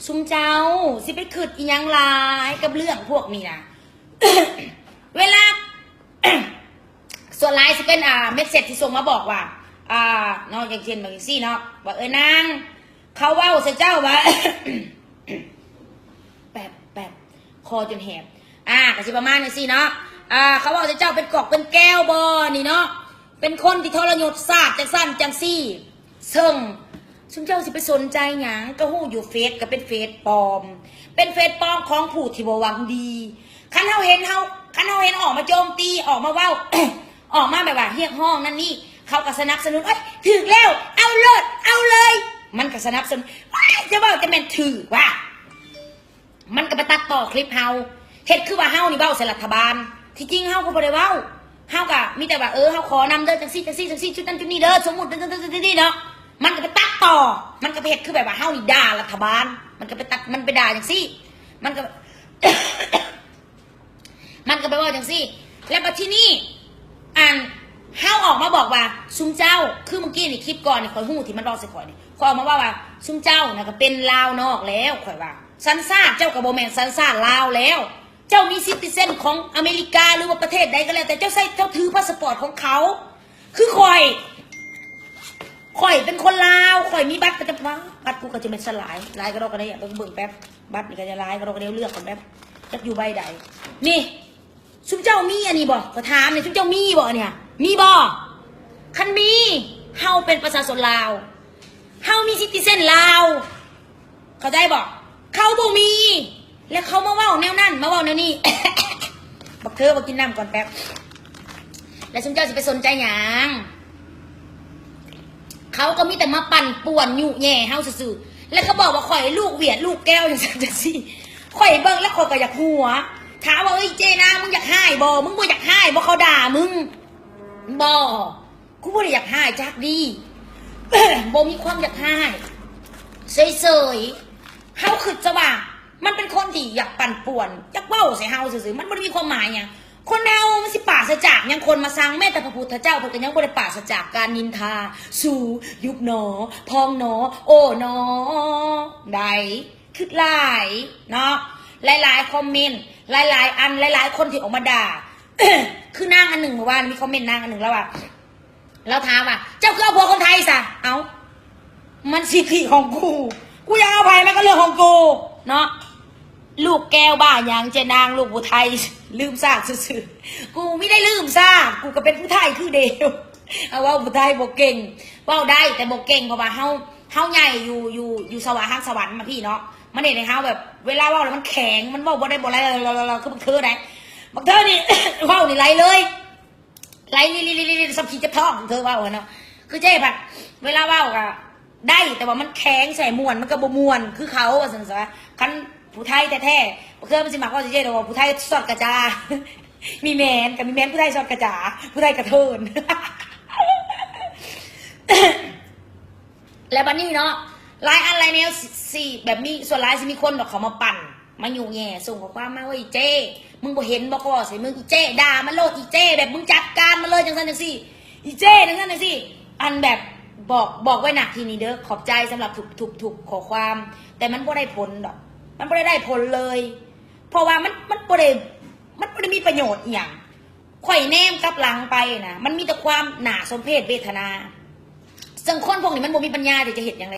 ຊຸມເຈົ້າຊິໄປຄິດອີ່ຫຍັງຫຼາຍກັບເລື່ອງພວກນີ້ນະ ເວລາ ສ່ວນຫຼາຍຊິເປັນ ອ່າ ເມັດເຊັດທີ່ສົ່ງມາບອກວ່າ ອ່າ ເນາະ ຢ່າງເຊັ່ນ ແບບຈັ່ງຊີ້ເນາະ ວ່າ ເອີ ນາງ ເຂົາເວົ້າໃສ່ເຈົ້າວ່າ ແປັບ ແປັບ ຄໍຈົນແຫບ ອ່າ ກໍຊິປະມານຈັ່ງຊີ້ເນາະ ອ່າ ເຂົາເວົ້າໃສ່ເຈົ້າເປັນກອກເປັນແກວບໍ່ນີ້ເນາະ ເປັນຄົນທີ່ທໍລະຍົດຊາດ ຈັ່ງຊັ້ນຈັ່ງຊີ້ ເຊິ່ງຊຸມເຈົ້າຊິໄປສົນໃຈຫຍັງ ກໍຮູ້ຢູ່ເຟສກໍເປັນເຟສປອມ ເປັນເຟສປອມຂອງຜູ້ທີ່ບໍ່ຫວັງດີ ຄັນເຮົາເຫັນ ເຮົາ ຄັນເຮົາເຫັນອອກມາໂຈມຕີ ອອກມາເວົ້າ ອອກມາແບບວ່າຮຽກຮ້ອງນັ້ນນີ້ ເຂົາກໍສະໜັບສະໜູນ ໂອ້ຍ ຖືກແລ້ວ ເອົາໂລດ ເອົາເລີຍ ມັນກໍສະໜັບສະໜູນ ໂອ້ຍ ຈະເວົ້າຈະແມ່ນຖືກວ່າ ມັນກໍໄປຕັດຕໍ່ຄລິບເຮົາ ເຮັດຄືວ່າເຮົານີ້ເວົ້າໃສ່ລັດຖະບານ ທີ່ຈິງເຮົາກໍບໍ່ໄດ້ເວົ້າ ເຮົາກໍມີແຕ່ວ່າ ເອີ ເຮົາຂໍນຳເດີ ຈັ່ງຊີ້ ຈັ່ງຊີ້ ຈັ່ງຊີ້ ຈຸດນັ້ນຈຸດນີ້ເດີ ສົມມຸດ ຈັ່ງຊີ້ເນາະ ມັນກໍໄປຕັດຕໍ່ ມັນກໍໄປເຮັດຄືແບບວ່າເຮົານີ້ດ່າລັດຖະບານ ມັນກໍໄປຕັດ ມັນໄປດ່າຈັ່ງຊີ້ ມັນກໍ ມັນກໍໄປເວົ້າຈັ່ງຊີ້ ແລ້ວບັດທີນີ້ ອັນ ເຮົາອອກມາບອກວ່າ ຊຸມເຈົ້າ ຄືມື້ກີ້ນີ້ ຄລິບກ່ອນນີ້ ຂ້ອຍຮູ້ທີ່ມັນເວົ້າໃສ່ຂ້ອຍນີ້ ຂ້ອຍອອກມາເວົ້າວ່າ ຊຸມເຈົ້ານະກໍເປັນລາວນອກແລ້ວ ຂ້ອຍວ່າ ສັນຊາດເຈົ້າກໍບໍ່ແມ່ນສັນຊາດລາວແລ້ວ ເຈົ້າມີຊິດຕິເຊັນຂອງອາເມລິກາ ຫຼືວ່າປະເທດໃດກໍແລ້ວແຕ່ ເຈົ້າໃຊ້ ເຈົ້າຖືພາສປອດຂອງເຂົາ ຄືຂ້ອຍ ຂ້ອຍເປັນຄົນລາວ ຂ້ອຍມີບັດປະຈຳ ວ້າ ບັດກູກໍຈະແມ່ນສະຫຼາຍ ຫຼາຍກະດອກກະເດຍ ເບິ່ງ ເບິ່ງແປັບ ບັດນີ້ກໍຈະຫຼາຍກະດອກກະເດຍ ເລືອກກ່ອນແປັບ ຈັກຢູ່ໃບໃດ ນີ້ ຊຸມເຈົ້າມີອັນນີ້ບໍ່? ຂໍຖາມແດ່ ຊຸມເຈົ້າມີບໍ່ອັນເນີ້ຍ? ມີບໍ່? ຄັນມີ ເຮົາເປັນປະຊາຊົນລາວ ເຮົາມີຊິດຕິເຊັນລາວ ເຂົ້າໃຈບໍ່? ເຂົາບໍ່ມີ ແລະ ເຂົາມາເວົ້າແນວນັ້ນ ມາເວົ້າແນວນີ້ ບັກເທີ ບໍ່ກິນນ້ຳກ່ອນແປັບ ແລະ ຊຸມເຈົ້າຊິໄປສົນໃຈຫຍັງ? ເຂົາກໍມີແຕ່ມາປັ່ນປ່ວນຍຸແຍ່ເຮົາຊື່ໆ ແລ້ວກໍບອກວ່າຂ້ອຍລູກຫວຽດລູກແກ້ວ ຈັ່ງຊັ້ນຈັ່ງຊີ້ ຂ້ອຍເບິ່ງແລ້ວຂ້ອຍກໍຢາກຫົວ ຖາມວ່າ ເອີຍ ເຈນາ ມຶງຢາກຮ້າຍບໍ່? ມຶງບໍ່ຢາກຮ້າຍບໍ່? ເຂົາດ່າມຶງບໍ່? ກູບໍ່ໄດ້ຢາກຮ້າຍຈັກດີ້ ບໍ່ມີຄວາມຢາກຮ້າຍ ເສີຍໆ ເຮົາຄິດຊະວ່າ ມັນເປັນຄົນທີ່ຢາກປັ່ນປ່ວນ ຢາກເວົ້າໃສ່ເຮົາຊື່ໆ ມັນບໍ່ໄດ້ມີຄວາມໝາຍຫຍັງ ຄົນເຮົາມັນຊິປາສະຈາກຫຍັງ ຄົນມາຊັງ ແມ້ແຕ່ພະພຸດທະເຈົ້າເພິ່ນກໍຍັງບໍ່ໄດ້ປາສະຈາກການນິນທາ ສູ ຢຸບໜໍ ພອງໜໍ ໂອ້ໜໍ ໄດ້ ຄິດຫຼາຍເນາະ ຫຼາຍໆຄອມເມັນ ຫຼາຍໆອັນ ຫຼາຍໆຄົນທີ່ອອກມາດ່າ ຄືນາງອັນໜຶ່ງ ມື້ວານມີຄອມເມັນນາງອັນໜຶ່ງ ລາວວ່າ ລາວຖາມວ່າ ເຈົ້າຄືເອົາຜົວຄົນໄທຊະ? ເອົ້າ ມັນສິດທິຂອງກູ ກູຢາກເອົາໃຜມັນກໍເລື່ອງຂອງກູເນາະ ລູກແກ້ວບ້າຫຍັງ ເຈນາງ ລູກຜູ້ໄທ ລືມຊາດຊື່ໆ ກູມີໄດ້ລືມຊາດ ກູກໍເປັນຜູ້ໄທຄືເດີ ເອົາ ເວົ້າຜູ້ໄທບໍ່ເກັ່ງ ເວົ້າໄດ້ແຕ່ບໍ່ເກັ່ງ ເພາະວ່າເຮົາ ເຮົາໃຫຍ່ຢູ່ ຢູ່ ຢູ່ສະຫວາ ທາງສະຫວັນມາພີ້ເນາະ ມັນເຮັດໃຫ້ເຮົາແບບ ເວລາເວົ້າແລ້ວມັນແຂງ ມັນເວົ້າບໍ່ໄດ້ ບໍ່ໄຫຼ ຄືບັກເທີໃດ໋ ບັກເທີນີ້ ເວົ້ານີ້ໄຫຼເລີຍ ໄຫຼລີ່ໆໆໆ ສ່ຳຂີ້ເຈັບທ້ອງ ເທີເວົ້າຫັ້ນເນາະ ຄືເຈ້ພັດ ເວລາເວົ້າກະໄດ້ ແຕ່ວ່າມັນແຂງໃສ່ ມ່ວນມັນກໍບໍ່ມ່ວນຄືເຂົາ ວ່າຊັ້ນຊະ ຄັນຜູ້ໄທແທ້ໆ ເຄືມັນຊິມັກເວົ້າໃສ່ເຈ້ດອກວ່າ ຜູ້ໄທຊອດກະຈາ ມີແມ່ນ ກໍມີແມ່ນຜູ້ໄທຊອດກະຈາ ຜູ້ໄທກະເທີນ ແລ້ວບັດນີ້ເນາະ ຫຼາຍອັນຫຼາຍແນວ ຊິ ຊິແບບມີ ສ່ວນຫຼາຍຊິມີຄົນດອກເຂົາມາປັ່ນ ມາຍຸແຍ່ ສົ່ງຂໍ້ຄວາມມາ ໂອ້ຍ ເຈ້ ມຶງບໍ່ເຫັນບໍ່ ຂໍໃສ່ມຶງ ອີເຈ້ ດ່າມັນໂລດ ອີເຈ້ ແບບມຶງຈັດການມັນເລີຍ ຈັ່ງຊັ້ນຈັ່ງຊີ້ ອີເຈ້ ຈັ່ງຊັ້ນຈັ່ງຊີ້ ອັນແບບ ບອກ ບອກໄວ້ນະທີ່ນີ້ເດີ ຂອບໃຈສຳລັບທຸກ ທຸກ ທຸກຂໍ້ຄວາມ ແຕ່ມັນບໍ່ໄດ້ຜົນດອກ ມັນບໍ່ໄດ້ ໄດ້ຜົນເລີຍ ເພາະວ່າມັນ ມັນບໍ່ໄດ້ ມັນບໍ່ໄດ້ມີປະໂຫຍດອີ່ຫຍັງ ຂ້ອຍແນມກັບຫຼັງໄປນະ ມັນມີແຕ່ຄວາມໜ້າສົມເພດເວທະນາ ເຊິ່ງຄົນພວກນີ້ມັນບໍ່ມີປັນຍາທີ່ຈະເຮັດຫຍັງໄດ້